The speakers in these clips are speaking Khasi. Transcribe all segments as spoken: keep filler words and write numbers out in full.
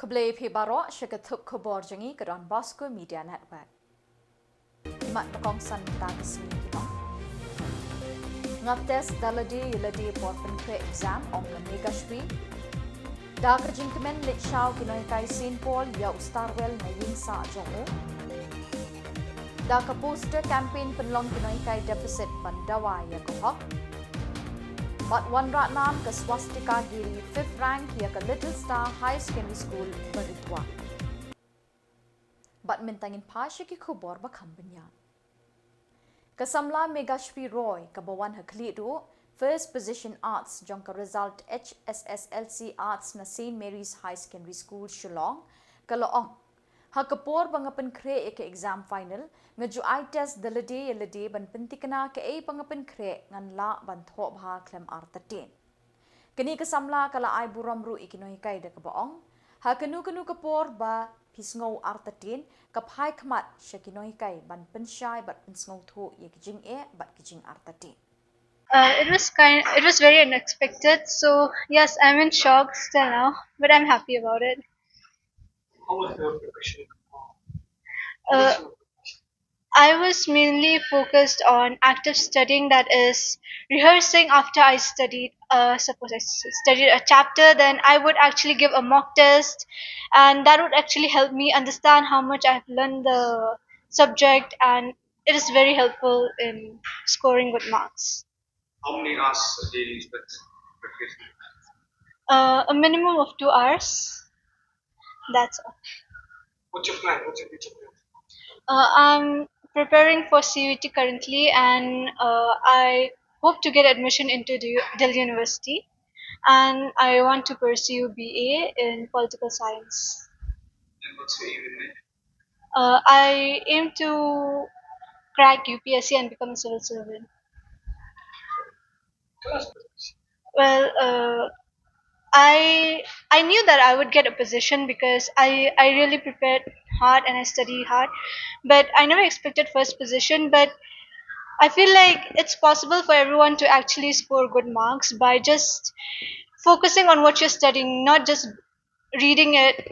Khublei phi baroh sha ka thup khubor jong ngi ka Don Bosco Media Network. Ki mat ba kongsan mynta ka sngi ki long: Nga test da lade ïa lade por pynkhreh exam, ong ka Megashri. Da ka jingkmen leit shaw ki nonghikai Saint Paul ïa u Starwell na ïing sah jong u. Da ka poster campaign pynlong ki nonghikai deficit ban dawa ïa ka hok. Bad wanrah nam ka Swastika Giri fifth rank ïa ka Little Star Higher Secondary School, Baritwa. Bad mynta ngin phai sha ki khubor ba kham bniah. Ka samla Megashri Roy kaba wan ha khlieh duh first position arts jong ka result H S S L C Arts na Saint Mary's Higher Secondary School, Shillong, ka la ong: Ha ka por ba nga pynkhreh ïa ka exam final, nga ju ai test da lade ïa lade ban pynthikna kaei ba nga pynkhreh, ngan lah ban thoh bha khlem artatien. Kane ka samla ka la ai burom ruh ïa ki nonghikai da kaba ong: Ha kano kano ka por ba phi sngew artatien, ka phai khmat sha ki nonghikai ban pynshai bad pynsngewthuh ïa ki jingeh bad ki jingartatien. Uh, it was kind, it was very unexpected. So yes, I'm in shock still now, but I'm happy about it. How was the preparation? Uh, I was mainly focused on active studying, that is, rehearsing after I studied. Uh, suppose I s- studied a chapter, then I would actually give a mock test, and that would actually help me understand how much I've learned the subject, and it is very helpful in scoring good marks. How many hours a day do you spend practicing? Uh, a minimum of two hours. That's all. What's your plan? What's your future plan? Uh, I'm preparing for C U E T currently, and uh, I hope to get admission into the Delhi University. And I want to pursue B A in political science. And what's your aim in life? Uh, I aim to crack U P S C and become a civil servant. Well, uh, I I knew that I would get a position because I I really prepared hard and I studied hard, but I never expected first position. But I feel like it's possible for everyone to actually score good marks by just focusing on what you're studying, not just reading it,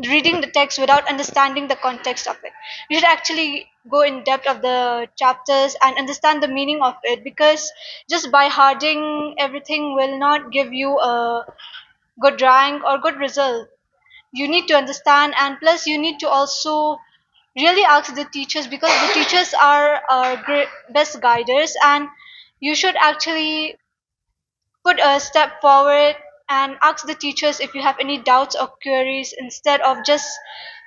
reading the text without understanding the context of it. You should actually go in depth of the chapters and understand the meaning of it, because just by harding everything will not give you a good rank or good result. You need to understand, and plus you need to also really ask the teachers, because the teachers are our great, best guiders, and you should actually put a step forward and ask the teachers if you have any doubts or queries, instead of just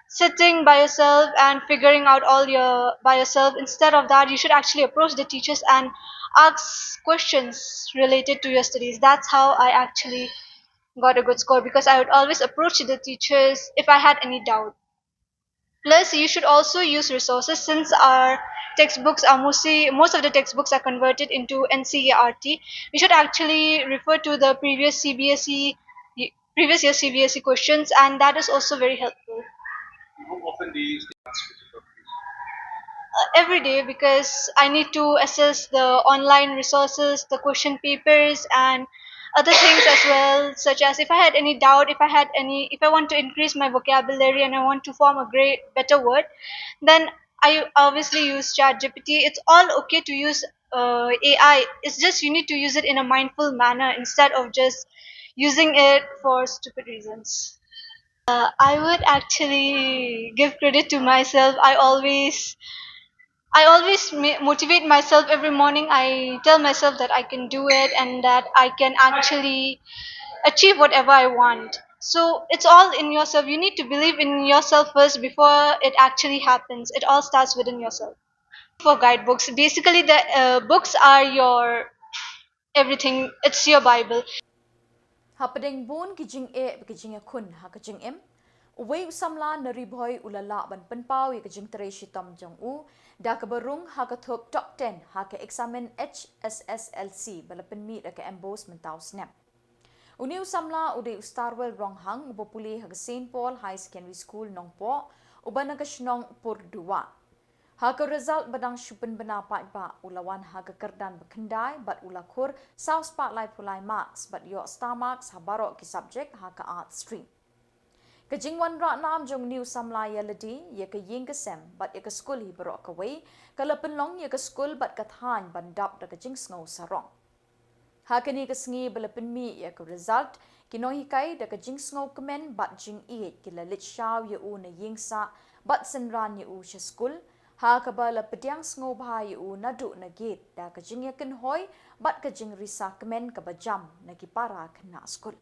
sitting by yourself and figuring out all your by yourself. Instead of that, you should actually approach the teachers and ask questions related to your studies. That's how I actually got a good score, because I would always approach the teachers if I had any doubt. Plus, you should also use resources, since our textbooks are mostly, most of the textbooks are converted into N C E R T. You should actually refer to the previous C B S E, previous year C B S E questions, and that is also very helpful. How often do you use the uh, every day, because I need to assess the online resources, the question papers, and other things as well, such as if I had any doubt, if I had any, if I want to increase my vocabulary and I want to form a great, better word, then I obviously use ChatGPT. It's all okay to use uh, A I. It's just you need to use it in a mindful manner instead of just using it for stupid reasons. Uh, I would actually give credit to myself. I always I always ma- motivate myself every morning. I tell myself that I can do it and that I can actually achieve whatever I want. So it's all in yourself. You need to believe in yourself first before it actually happens. It all starts within yourself. For guidebooks, basically, the uh, books are your everything. It's your Bible. Hapdeng bun ki jingeh bad ki jingïakhun ha ka jingim, uwei u samla na Ri Bhoi u la lah ban pynpaw ïa ka jingtrei shitom jong u da kaba rung ha ka thup top ten ha ka eksamin H S S L C ba la pynmih da ka MBOSE mynta u snem. Une u samla u dei u Starwell Ronghang, uba pule ha ka Saint Paul Higher Secondary School, Nongpoh, uba na ka shnong Purduwa. Ha ka result ba dang shu pynbna paidbah, u la wan ha ka kyrdan ba khyndai bad u la khur saw spah laiphew lai marks bad ïoh star marks ha baroh ki subject ha ka art stream. Ka jingwanrah nam jong u samla ïa lade, ïa ka ïing ka sem bad ïa ka skul hi baroh kawei, ka la pynlong ïa ka skul bad ka thaiñ ban dap da ka jingsngew sarong. Ha kane ka sngi ba la pynmih ïa ka result, ki nonghikai da ka jingsngew kmen bad jingïeit ki la leit shaw ïa u na ïing sah bad synran ïa u sha skul, ha kaba la pdiang sngewbha ïa u naduh na gate da ka jingïakynhoi bad ka jingrisa kmen kaba jam na ki para khynnah skul.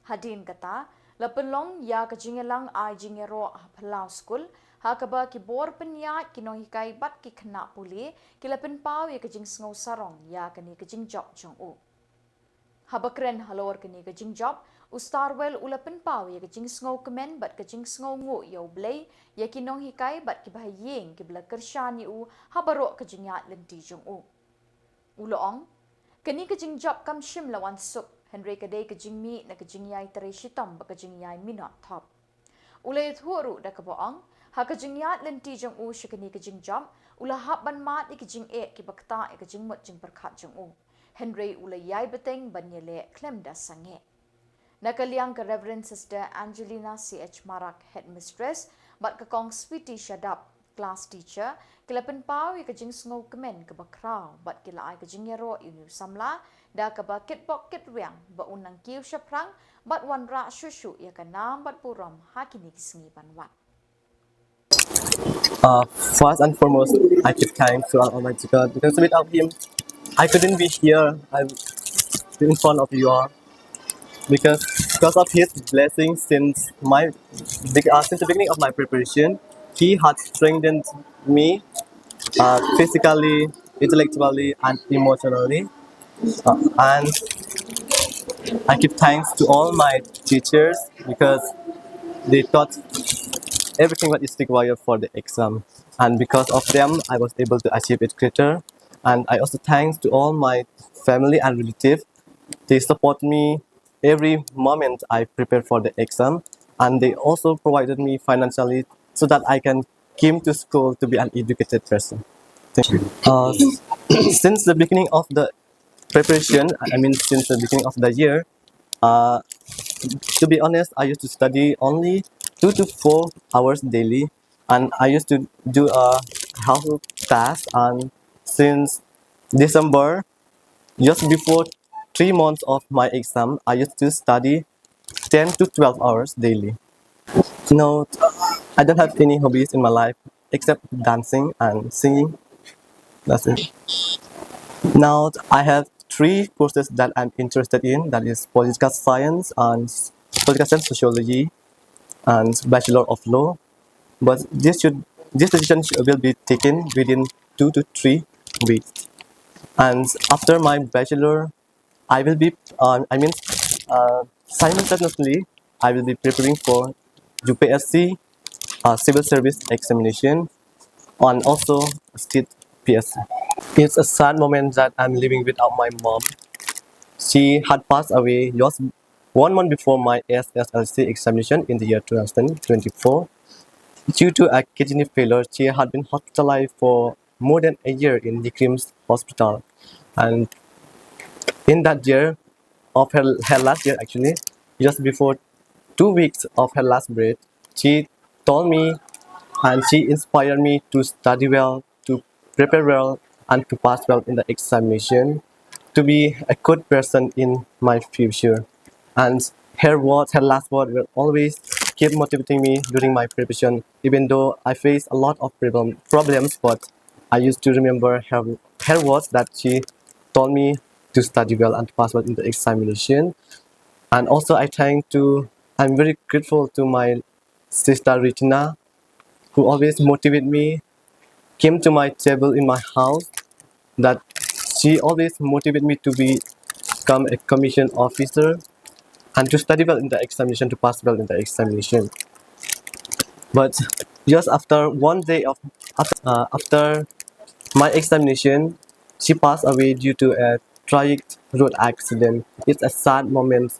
Hadien kata, la pynlong ïa ka jingïalang ai jingïaroh ha phyllaw skul, ha kaba ki bor pynïaid, ki nonghikai bad ki khynnah pule ki la pynpaw ïa ka jingsngew sarong ïa kane ka jingjop jong u. Haba kren halor kane ka jingjop, u Starwell u la pynpaw ïa ka jingsngew kmen bad ka jingsngew nguh ïa U Blei, ïa ki nonghikai bad ki bahaïing kiba la kyrshan ïa u ha baroh ka jingïaid lynti jong u. U la ong, kane ka jingjop kam shym la wan suk, hynrei ka dei ka jingmih na ka jingïai trei shitom bad ka jingïai minot thop. U la ïathuh ruh da kaba ong, ha ka jingïaid lynti jong u sha kane ka jingjop, u la hap ban mad ïa ki jingeh kiba ktah ïa ka jingmut jingpyrkhat jong u. Hynrei u la ïai bteng ban ïaleh khlem da sangeh. Na ka liang ka Reverend Sister Angelina C H Marak, Headmistress, bad ka Kong Sweety Shadap, Class Teacher, ki la pynpaw ïa ka jingsngew kmen kaba khraw bad ki la ai ka jingïaroh ïa u samla da kaba kitbok kitrwiang ba un nang kiew shaphrang bad wanrah shuh shuh ïa ka nam bad burom ha kine ki sngi ban wan. Uh, first and foremost, I give thanks to our Almighty God because without Him, I couldn't be here I'm in front of you all. Because because of His blessing since my big- uh, since the beginning of my preparation, He had strengthened me uh, physically, intellectually, and emotionally. Uh, and I give thanks to all my teachers because they taught everything that is required for the exam. And because of them, I was able to achieve it greater. And I also thanks to all my family and relative. They support me every moment I prepare for the exam, and they also provided me financially so that I can came to school to be an educated person. Thank you. Uh, since the beginning of the preparation, I mean, since the beginning of the year, uh, to be honest, I used to study only two to four hours daily, and I used to do a household task. And since December, just before three months of my exam, I used to study ten to twelve hours daily. No, I don't have any hobbies in my life except dancing and singing. That's it. Now I have three courses that I'm interested in, that is political science and political science sociology and bachelor of law. But this should this decision should, will be taken within two to three weeks. And after my bachelor, I will be uh, I mean uh, simultaneously I will be preparing for U P S C uh, civil service examination and also state P S C. It's a sad moment that I'm living without my mom. She had passed away just one month before my S S L C examination in the year two thousand twenty-four. Due to a kidney failure, she had been hospitalized for more than a year in NEIGRIHMS Hospital. And in that year, of her, her last year actually, just before two weeks of her last breath, she told me and she inspired me to study well, to prepare well, and to pass well in the examination, to be a good person in my future. And her words, her last word will always keep motivating me during my preparation, even though I face a lot of problem, problems, but I used to remember her, her words that she told me to study well and to pass well in the examination. And also I thank to, I'm very grateful to my sister Regina, who always motivate me, came to my table in my house, that she always motivate me to become a commission officer and to study well in the examination, to pass well in the examination. But just after one day of after, uh, after my examination, she passed away due to a tragic road accident. It's a sad moment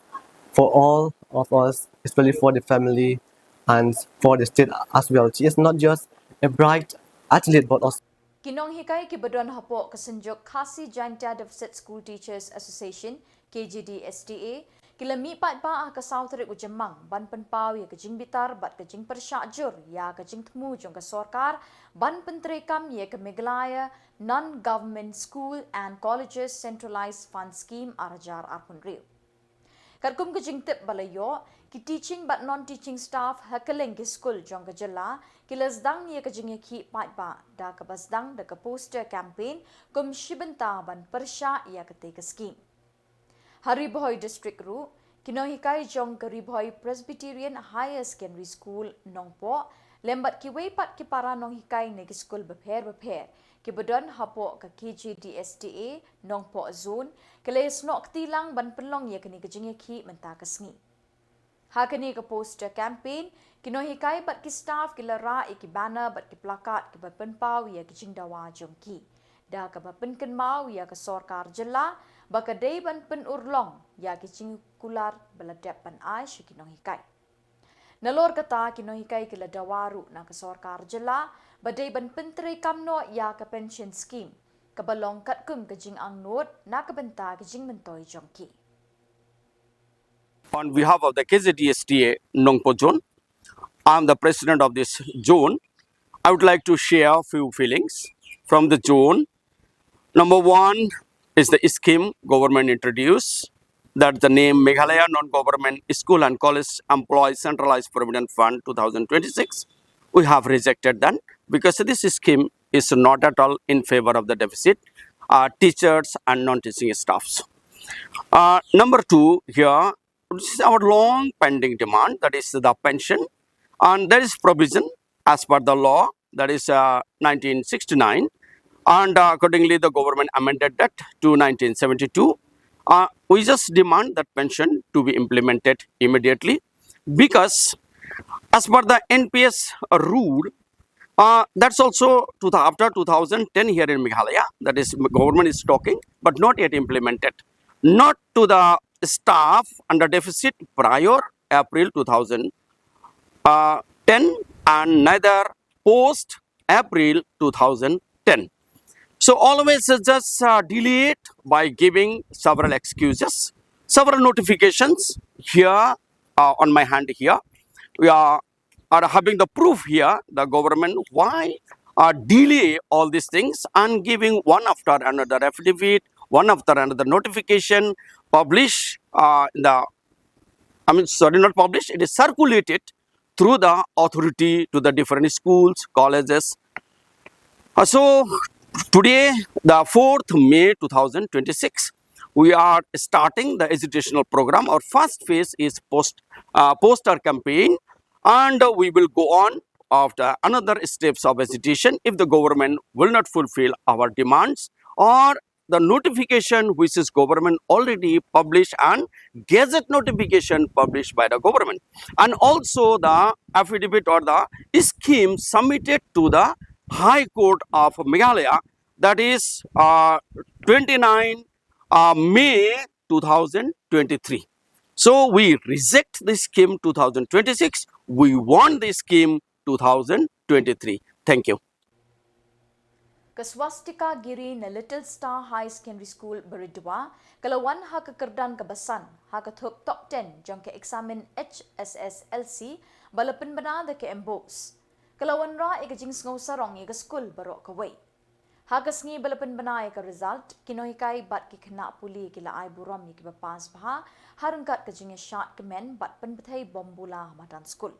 for all of us, especially for the family and for the state as well. She is not just a bright athlete but also Ki nonghikai kiba don hapoh ka synjuk Khasi Jaintia Deficit School Teachers Association, K J D S T A, Ki la mih paidbah ha ka saw tarik u Jymmang ban pynpaw ïa ka jingbitar bad ka jingpyrshah jur ïa ka jingthmu jong ka sorkar ban pyntreikam ïa ka Meghalaya Non-Government School and Colleges Centralized Fund Scheme ar hajar arphew hynriew. Katkum ka jingtip ba la ïoh, ki teaching bad non-teaching staff ha kylleng ki skul jong ka jylla ki la sdang ïa ka jingïakhih paidbah da kaba sdang da ka poster campaign kum shi bynta ban pyrshah ïa katei ka skim. Ha Ri Bhoi District ruh, ki nonghikai jong ka Ri Bhoi Presbyterian Higher Secondary School Nongpoh lem bad kiwei pat ki para nonghikai na ki skul bapher bapher kiba don hapoh ka K J D S T A Nongpoh Zone ki la ïasnoh kti lang ban pynlong ïa kane ka jingïakhih mynta ka sngi. Ha kane ka poster campaign, ki nonghikai bad ki staff ki la rah ïa ki banner bad ki placard kiba pynpaw ïa ki jingdawa jong ki da kaba pynkynmaw ïa ka sorkar jylla ba ka dei ban pynurlong ïa ki jingkular ba la dep ban ai sha ki nonghikai. Nalor kata, ki nonghikai ki la dawa ruh na ka sorkar jylla ba dei ban pyntreikam noh ïa ka pension scheme kaba long katkum ka jingangnud na ka bynta ka jingmyntoi jong ki. On behalf of the K J D S T A Nongpoh Zone, I am the president of this zone. I would like to share a few feelings from the zone. Number one is the scheme government introduced, that the name Meghalaya Non-Government School and College Employees Centralized Provident Fund two thousand twenty-six. We have rejected that because this scheme is not at all in favor of the deficit, uh, teachers and non-teaching staffs. Uh, number two, here, this is our long pending demand, that is the pension, and there is provision as per the law, that is, uh, nineteen sixty-nine, and, uh, accordingly the government amended that to nineteen seventy-two. Uh, we just demand that pension to be implemented immediately, because as per the N P S rule, uh, that's also to the, after two thousand ten here in Meghalaya, that is government is talking, but not yet implemented. Not to the staff under deficit prior April two thousand, uh, ten, and neither post April two thousand ten. So always just, uh, delayed by giving several excuses, several notifications here, uh, on my hand here. We are, are having the proof here, the government, why, uh, delay all these things and giving one after another affidavit, one after another notification, publish, uh, in the, I mean, sorry, not publish, it is circulated through the authority to the different schools, colleges. Uh, so today, the fourth May two thousand twenty-six, we are starting the educational program. Our first phase is post, uh, poster campaign, and, uh, we will go on after another steps of agitation if the government will not fulfill our demands or the notification which is government already published and gazette notification published by the government, and also the affidavit or the scheme submitted to the High Court of Meghalaya, that is, uh, twenty-nine, uh, May two thousand twenty-three. So we reject the scheme two thousand twenty-six. We want the scheme two thousand twenty-three. Thank you. Ka Swastika Giri na Little Star High Secondary School, Baridua, ka la wan ha ka kyrdan kaba san ha ka thup top ten jong ka eksamin H S S L C ba la pynbna da ka MBOSE. Ka la wanrah ïa ka jingsngew sarong ïa ka skul baroh kawei. Ha ka sngi ba la pynbna ïa ka result, ki nonghikai bad ki khynnah pule ki la ai burom ïa kiba pass bha ha ryngkat ka jingïashad kmen bad pynbthei bom bula ha madan skul.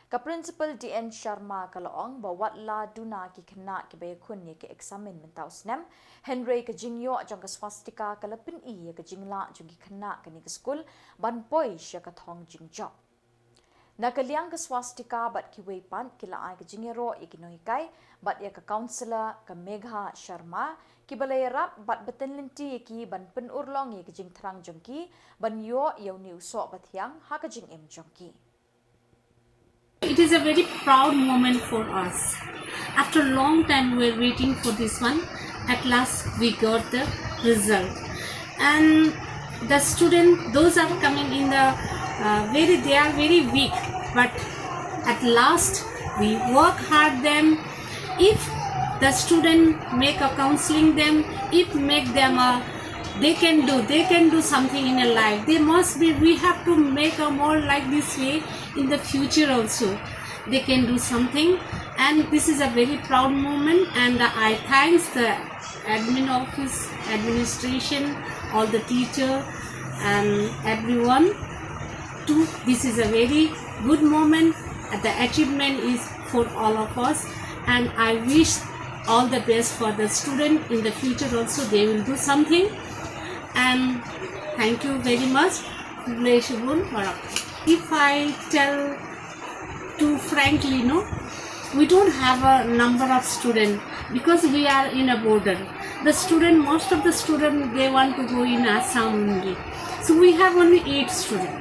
Ka Principal D N Sharma ka la ong ba wat la duna ki khynnah kiba ïakhun ïa ka eksamin mynta u snem, hynrei ka jingïoh jong ka Swastika ka la pyni ïa ka jinglah jong ki khynnah kane ka skul ban poi sha ka thong jingjop. Na ka liang ka Swastika bad kiwei pat ki la ai ka jingïaroh ïa ki nonghikai bad ïa ka counsellor ka Megha Sharma, kiba la ïarap bad bteng lynti ïa ki ban pynurlong ïa ka jingthrang jong ki ban ïoh ïa une u soh bathiang ha ka jingim jong ki. It is a very proud moment for us. After a long time we were waiting for this one. At last we got the result. And the student, those are coming in the, uh, very, they are very weak. But at last we work hard them. If the student make a counseling them, if make them a They can do, they can do something in a life. They must be, we have to make a more like this way in the future also. They can do something, and this is a very proud moment, and I thanks the admin office, administration, all the teacher, and everyone too. This is a very good moment. The achievement is for all of us, and I wish all the best for the student. In the future also, they will do something. And thank you very much. Khublei shibun, Warahmatullahi. If I tell too frankly, no, we don't have a number of student because we are in a border. The student, most of the student, they want to go in Assam only. So we have only eight students.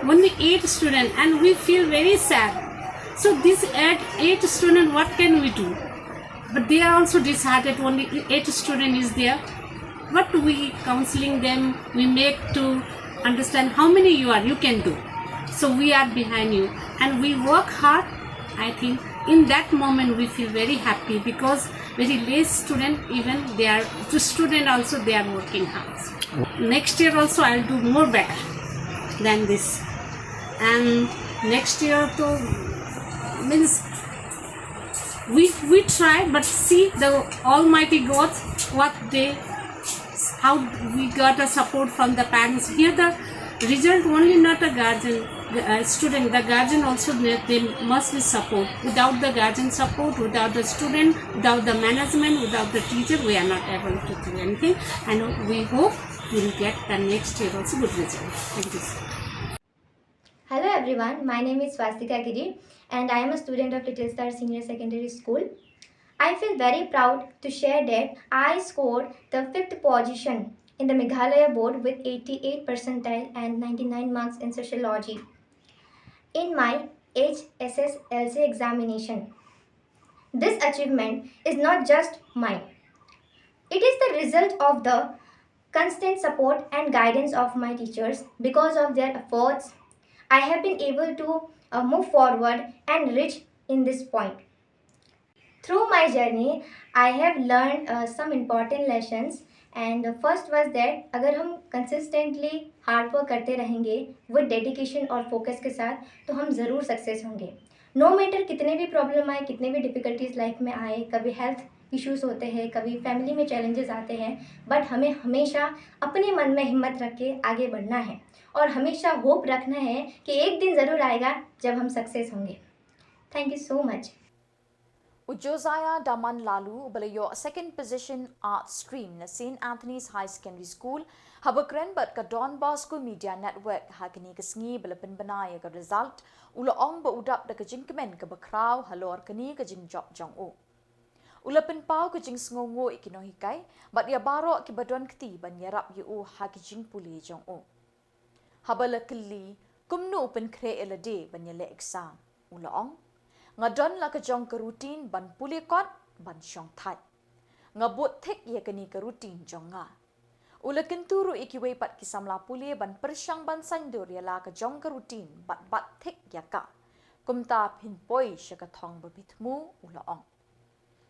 Only eight students, and we feel very sad. So these eight, eight students, what can we do? But they are also disheartened, only eight students is there. But we counseling them, we make to understand how many you are, you can do. So we are behind you, and we work hard. I think in that moment we feel very happy because very less student, even they are, the student also, they are working hard. Next year also I'll do more better than this. And next year to, means, we we try, but see the Almighty God, what they, how we got a support from the parents. Here the result only not a guardian, uh, student, the guardian also, they, they must be support. Without the guardian support, without the student, without the management, without the teacher, we are not able to do anything. And we hope we will get the next year also good result. Thank you, sir. Hello everyone, my name is Swastika Giri and I am a student of Little Star Senior Secondary School. I feel very proud to share that I scored the fifth position in the Meghalaya board with eighty-eight percentile and ninety-nine marks in sociology in my H S S L C examination. This achievement is not just mine. It is the result of the constant support and guidance of my teachers. Because of their efforts, I have been able to uh, move forward and reach in this point. Through my journey, I have learned uh, some important lessons, and the first was that अगर हम consistently hard work करते रहेंगे with dedication और focus के साथ, तो हम ज़रूर success होंगे. No matter कितने भी problem आए, कितने भी difficulties life में आए, कभी health issues होते हैं, कभी family में challenges आते हैं, but हमें हमेशा अपने मन में हिम्मत रख के आगे बढ़ना है और हमेशा hope रखना है कि एक दिन ज़रूर आएगा जब हम success होंगे. Thank you so much. U Josiah Daman Lalu uba la ïoh second position Arts Stream na Saint Anthony's High Secondary School haba kren bad ka Don Bosco Media Network ha kane ka sngi ba la pynbna ïa ka result, u la ong ba u dap da ka jingkmen kaba khraw halor kane ka jingjop jong u. U la pynpaw ka jingsngewnguh ïa ki nonghikai bad ïa baroh kiba don kti ban ïarap ïa u ha ki jingpule jong u. Haba la kylli kumno u pynkhreh ïa lade ban ïaleh exam, u la ong, nga don la ka jong ka routine ban pule kot, ban shong thait. Nga bud thik ïa kane ka routine jong nga. U la kyntu ruh ïa kiwei pat ki samla pule ban pyrshang ban saiñdur ïa la ka jong ka routine bad bat thik ïa ka. Kumta phin poi sha ka thong ba phi thmu, u la ong.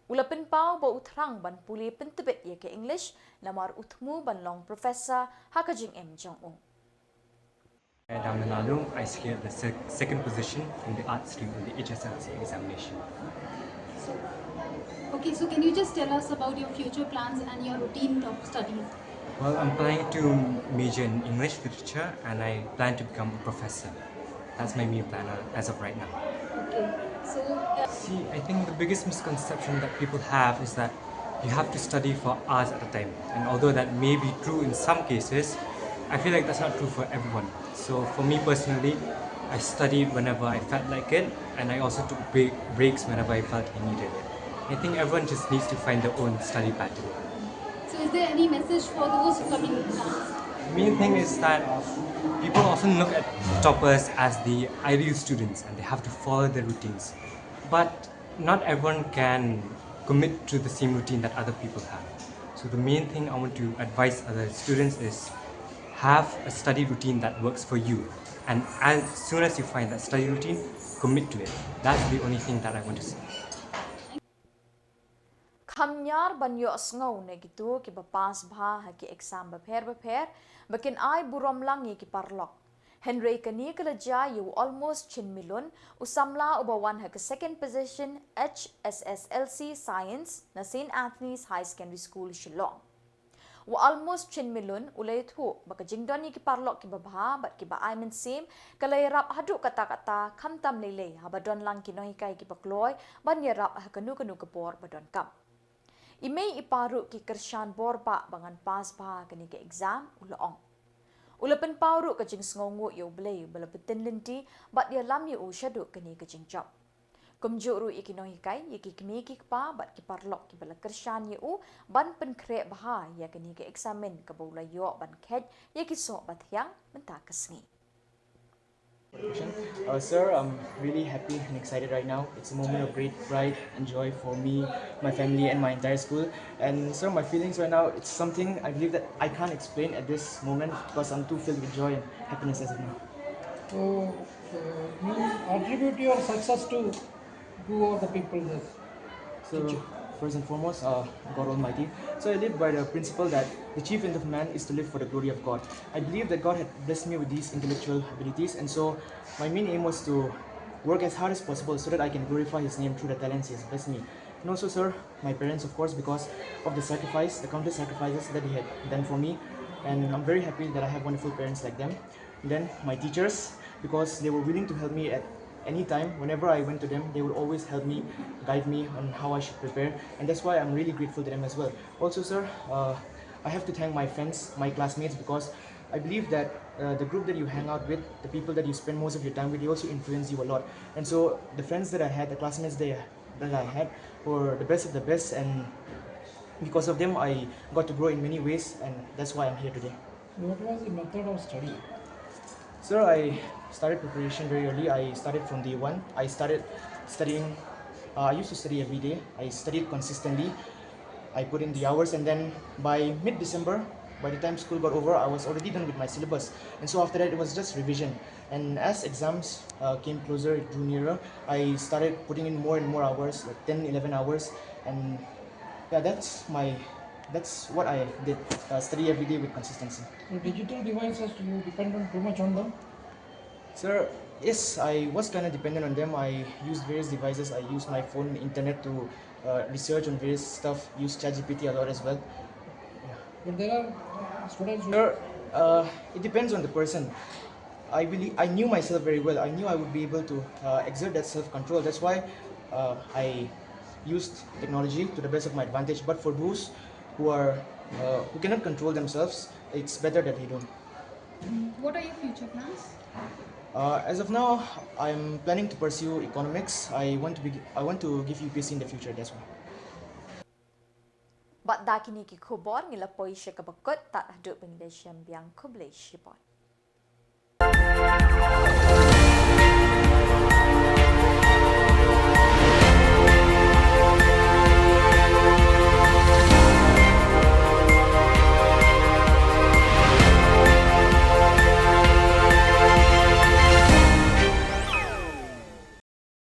U la pynpaw ba u thrang ban pule pyntbit ïa ka English namar u thmu ban long professor ha ka jingim jong u. At Damalu, I secured the sec- second position in the art stream in the H S L C examination. Okay, so can you just tell us about your future plans and your routine of studies? Well, I'm planning to major in English literature and I plan to become a professor. That's my main plan uh, as of right now. Okay, so uh, See, I think the biggest misconception that people have is that you have to study for hours at a time. And although that may be true in some cases, I feel like that's not true for everyone. So for me personally, I studied whenever I felt like it, and I also took break, breaks whenever I felt I needed it. I think everyone just needs to find their own study pattern. So is there any message for those coming exams? The main thing is that people often look at toppers as the ideal students and they have to follow their routines. But not everyone can commit to the same routine that other people have. So the main thing I want to advise other students is have a study routine that works for you. And as soon as you find that study routine, commit to it. That's the only thing that I want to say. Kham Niar ban ïohsngew na kito kiba pass bha ha ki exam bapher bapher ba kin ai burom lang ïa ki paralok. Hynrei kane ka la jia ïa u Almost Chinmilun, u samla uba wan ha ka second position H S S L C Science na Saint Anthony's High Secondary School, Shillong. U Almost Chinmilun u la ïathuh ba ka jingdon ïa ki paralok kiba bha bad kiba ai mynsiem ka la ïarap haduh katta katta, khamtam lei lei haba don lang ki nonghikai kiba kloi ban ïarap ha kano kano ka por ba donkam. I mei i pa ruh ki kyrshan bor ba ba ngan pass bha kane ka exam, u la ong. U la pynpaw ruh ka jingsngewnguh ïa U Blei ba la pyntip lynti bad ïalam ïa u shaduh kane ka jingjop. Kumjuh ruh ïa ki nonghikai, ïa ki kmie ki kpa bad ki paralok kiba la kyrshan ïa u ban pynkhreh bha ïa kane ka eksamin kaba u la ïoh ban kheit ïa ki soh ba thiang mynta ka sngi. Uh, sir, I'm really happy and excited right now. It's a moment of great pride and joy for me, my family, and my entire school. And sir, my feelings right now, it's something I believe that I can't explain at this moment because I'm too filled with joy and happiness as of now. So, uh, you attribute your success to who are the people there? So, first and foremost, uh, God Almighty. So I live by the principle that the chief end of man is to live for the glory of God. I believe that God had blessed me with these intellectual abilities, and so my main aim was to work as hard as possible so that I can glorify His name through the talents He has blessed me. And also, sir, my parents, of course, because of the sacrifice, the countless sacrifices that they had done for me, and I'm very happy that I have wonderful parents like them. Then my teachers, because they were willing to help me at any time, whenever I went to them, they would always help me, guide me on how I should prepare, and that's why I'm really grateful to them as well. Also, sir, uh, I have to thank my friends, my classmates, because I believe that uh, the group that you hang out with, the people that you spend most of your time with, they also influence you a lot. And so the friends that I had, the classmates they, that I had, were the best of the best, and because of them, I got to grow in many ways, and that's why I'm here today. What was the method of study? Sir, I started preparation very early. I started from day one. I started studying. Uh, I used to study every day. I studied consistently. I put in the hours, and then by mid-December, by the time school got over, I was already done with my syllabus. And so after that, it was just revision. And as exams uh, came closer, it drew nearer, I started putting in more and more hours, like ten, eleven hours. And yeah, that's my, that's what I did, uh, study every day with consistency. So digital devices, you depend on too much on them? Sir, yes, I was kind of dependent on them. I used various devices. I used my phone, internet to uh, research on various stuff, use ChatGPT a lot as well. But there are uh, students who Sir, uh, it depends on the person. I really, I knew myself very well. I knew I would be able to uh, exert that self-control. That's why uh, I used technology to the best of my advantage. But for those who are uh, who cannot control themselves, it's better that they don't. What are your future plans? Uh, as of now, I'm planning to pursue economics. I want to be, I want to give U P S C in the future. That's why. Bad da kine ki khubor ngi la poi sha kaba kut, tad haduh ba ngin ïashem biang, khublei shibun.